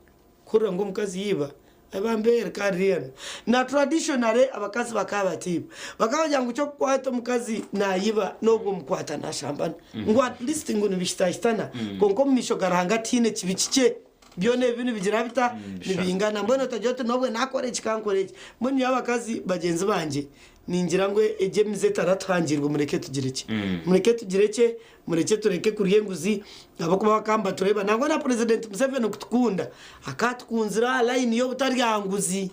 Kuhurira ngu omukazi yaiba, Bambeere kandi reero na traditionally abakazi bakaba batiiba. Bakaba bagira ngu ky'okukwata omukazi nayiba n'obwo omukwata nashambana. Ngu at least ngu nibihitahitana kwonka omu maisho ga Ruhanga tihaine kibi kikye. Byona ebibi nibigira bita? Nibingana. Mbwenu otagira oti n'obwe nakora eki kankore eki. Mbwenu nyowe abakazi bagyenzi bangye ningira ngu egyo emize etaratuhangirwe mureke tugirekye. Mureke tugirekye Murekye tureke kurya enguzi ahabw'okuba bakaba nibatureeba. Nangwa na Purezidenti Museveni okutukunda, akatukunzire aha layini y'obutarya nguzi.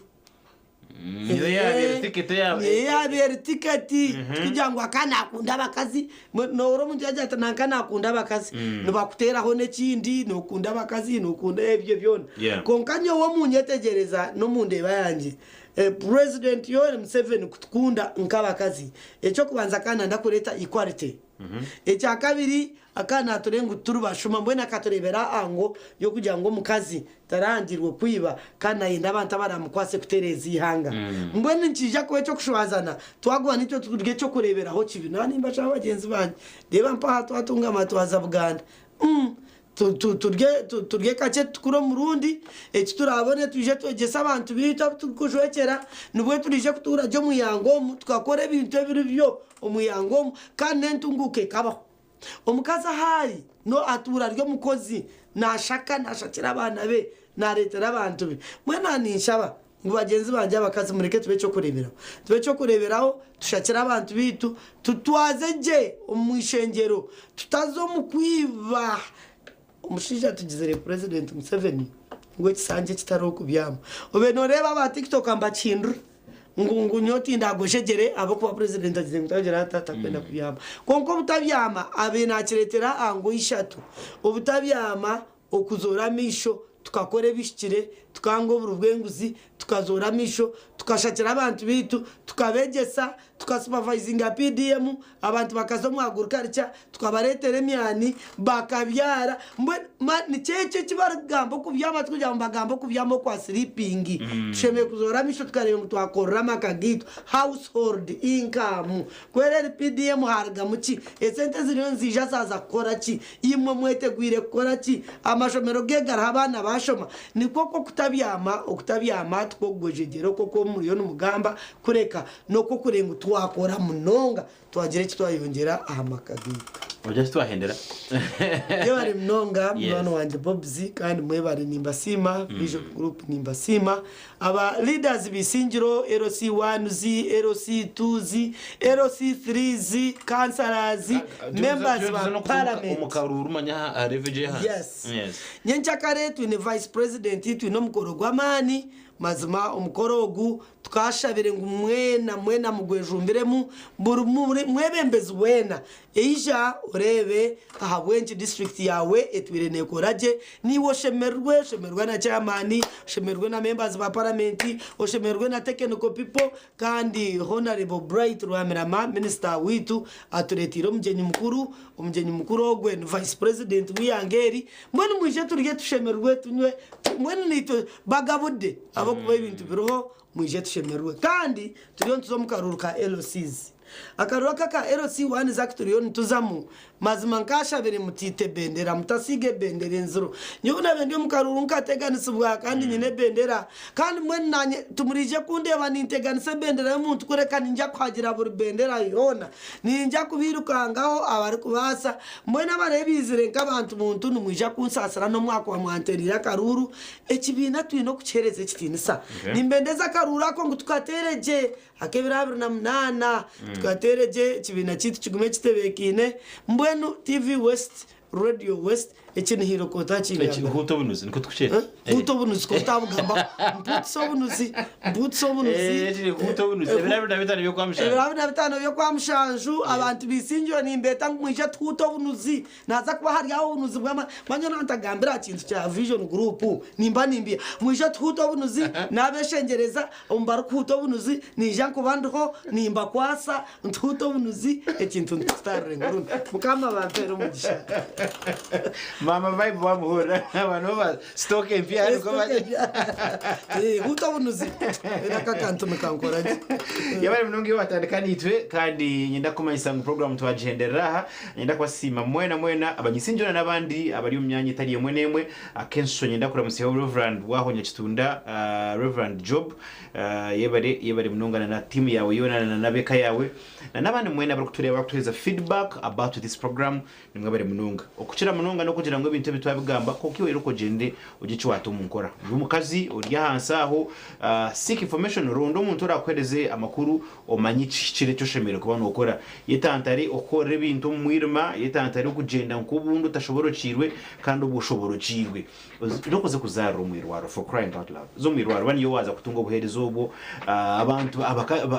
Niyo yaabaire tiketi eya. Niyo yaabaire tiketi. Tikugira ngu akaba naakunda abakazi. Noohurira omuntu yaagira ati nanka naakunda abakazi, nibakuteeraho n'ekindi, nookunda abakazi, nookunda ebyo byona. Kwonka nyowe omu nyetegyereza n'omu ndeeba yangye, Purezidenti Yoweri Museveni kutukunda nk'abakazi, eky'okubanza akaba naayenda kureeta equality. Ekyakabiri, akaba naatureeba ngu tituri bashuma, mbwenu akatureebera ango y'okugira ngu omukazi tarahangirwe kwiba kandi naayenda abantu abaraamukwase kutereeza eihanga. Mbwenu nikiija kuba eky'okushwazana twaguma nitwe turi eky'okureeberaho kibi. Naaba nimbashaba bagyenzi bangye, reeba mpaha twatungama twaza Buganda. Umm Turye kakye tutukure omurundi, eki turaabone twije twegyese abantu baitu abu turikujwekyera, nibwo turaije kutuura gye omu ihanga omu, tukakora ebintu ebiri byo omu ihanga omu kandi n'entunguuka ekabaho. Omukazi ahu ari atuura ari omukozi, naashaka, naashakira abaana be, naareetera abantu be. Mbwenu aha ninshaba ngu bagyenzi bangye abakazi mureke tube eky'okureeberaho. Tube eky'okureeberaho, tushakire abantu baitu, tutwaze gye omu ishengyero, tutaza omu kwiba. Omushaija atugizire Purezidenti Museveni ngu ekisanja ekitariho kubyama. Obaire nooreeba aba TikTok nibakihindura ngu ngu nyowe tindagwejegyere ahabw'okuba Purezidenti agizire ngu tagira ata takwenda kubyama. Kwonka obutabyama abaire naakireetera aha ngo ishatu. Obutabyama Okuzoora amaisho, tukakora ebihikire, tukanga oburi bw'enguzi, tukazoora amaisho, tukashakira abantu baitu, tukabegyesa, tukasupavaizinga PDM, abantu bakaza omu agurikarica, tukabareetera emyani, bakabyara, mbwenu ma nikyo ekyo eki barikugamba okubyama tikugira ngu nibagamba okubyama okwa siriipingi. Tushemereire kuzoora amaisho tukareeba ngu twakorera amaka gaitu, household income. Kwera eri PDM harugamu ki? Esente ziriyo niziija zaaza kukora ki? Imwe mwetegwire kukora ki? Amashomero ge gariho abaana bashoma? Nikwo okwo okutabyama, okutabyama tikwo kugwejegyera okwo oku muriyo nimugamba, kureka n'okw'okureeba ngu twakora munonga twagira eki twayongyera aha maka gaitu. Ogira eki twahendera. Mwebare munonga Yes. munywani wangye Bobz kandi mwebare nimbasiima, Vision Group nimbasiima. Aba leaders b'eisingiro, LC ones, LC twos, LC threes, councillors, members ba parliament. Omu karuuru manya aha level egyo ey'ahansi. Yes. Nyenkyakare twine vice president twine omukoro gw'amaani mazima omukoro ogu. Tukashabire ngu mwena mwena mugwejumbiremu buri mwebembezi weena Eija oreebe ahabw'enki disiturikiti yaawe etwire neekora gye. Naiwe oshemererwe, oshemererwe na chairman, oshemererwe na members ba paramenti, oshemererwe na technical people kandi Honarable Bright Rwamirama minisita waitu atureeteire omugyenyi mukuru. Omugyenyi mukuru ogwe ni Vice President w'eihanga eri. Mbwenu mwije turye tushemererwe tunywe, mbwenu naitwe bagabudde ahabw'okuba ebintu biriho mwije tushemererwe. Kandi turiyo nituza omu karuuru ka LCs. Akaruru aka aka LC one aku turiyo nituzamu, mazima nkashabire mutiita ebendera, mutasiiga ebendera enziro. Nyowe nabe ndi omu karuru nkateganisibwa kandi nyine ebendera, kandi mbwenu nanye timuriije kundeeba ninteganisa ebendera y'omuntu kureka ninyija kuhagira buri bendera yoona. Ninyija kubiirukangaho abarikubaasa. Mbwenu abareebiizire nk'abantu buntu nimwija kunsaasira n'omwaka wa mwantereire akaruru. Ekibiina twine okukiheereza ekitiinisa. Nimbendeza akaruru ako ngu tukateere gye. Ak'ebiro 28 tukateere gye ekibiina kyaitu kigume kitebeekaine. Mbwenu TV West, Radio West, eki ni Hiro ku otakingambira. Huuta obunuzi nikwo tukukyeta. Huuta obunuzi ku otabugambaho. Mpuutisa obunuzi, mpuutisa obunuzi. Eki ni huuta obunuzi. Ebiro 25 by'okwamushanju. Ebiro 25 by'okwamushanju abantu b'Isingiro nimbeeta ngu mwije tuhuute obunuzi. Naza kuba hari aho obunuzi bw'amaani. Manya na ntagambira aha kintu kya Vision Group, nimba nimbiha. Mwije tuhuute obunuzi, nabeshengyereza omu barikuhuuta obunuzi, niija nkuba ndiho, nimbakwasa, ntuhuute obunuzi, ekintu ntukitaarire ngurumi. Mukama abampeere omugisha. Maama vibe wamuhurira abantu baba stock empya nikwo Stock empya. Huuta obunuzi. Aka akantu nikankora gye. Yebare munonga iwe watandika naitwe kandi nyenda kukumanyisa ngu program twagihenderera aha. Niinyenda kubasiima mwena mwena abanyisingyona n'abandi abari omu myanya etari emwe n'emwe. Ak'enshusho niinyenda kuramutsyaho Rev. Waho Nyakitunda, Rev. Job, yebare yebare munonga na na tiimu yaawe yoona na n'ab'eka yaawe na n'abandi mwena abarikutureeba abarikutuheereza feedback about this program nimwebare munonga. Okukira munonga n'okugira ngu ebintu ebi twabigamba kwonka iwe irooko ogyende ogye eki waata omu nkora. Ori omukazi ori ahansi aho, seek information, ronda omuntu oraakuheereze amakuru Omanye ekihikire eki oshemereire kuba nookora. Yetantare okukorera ebintu omu mwirima, yetantare okugyenda nk'obundi otashoboorokiirwe kandi obwo oshoborokiirwe. Nokuza kuzaarira omu irwariro for crying out loud. Za omu irwariro niyo waaza kutunga obuheereza obwo. Abantu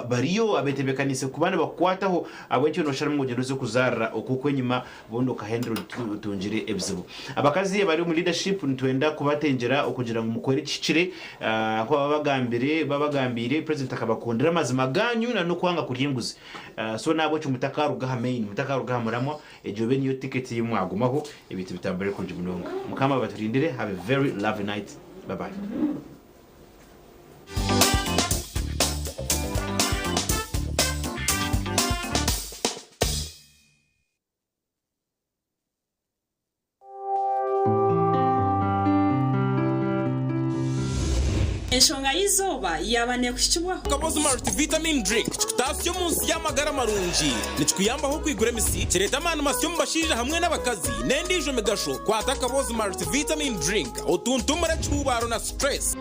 bariyo abetebeekaniise kuba nibakukwataho ahabw'enki noosharamu ngu ogyende oze kuzaarira okwo okw'enyima obundi okahendera otungire ebizibu. Abakazi abari omu leadership nitwenda kubatengyera okugira ngu mukore ekihikire nkoku babagambire babagambiire president akabakundira amazima ganyu na nokwanga kurya enguzi so nahabwekyo mutakaruga aha main mutakaruga aha muramwa egyo ebe niyo ticket eyi mwagumaho ebintu bitambure kurungi munonga. Mukama abaturindire have a very lovely night bye bye. Enshonga y'eizooba yaaba neekuhikibwaho. Kabozi Multivitamin Drink kikutaasya omu nsi y'amagara marungi. Nikikuyambaho okwigura emisi, kireeta amaani masya omu bashaija hamwe n'abakazi, n'endiijo migasho. Kwata Kabozi Multivitamin Drink otuntumure ekihuubaaro na stress.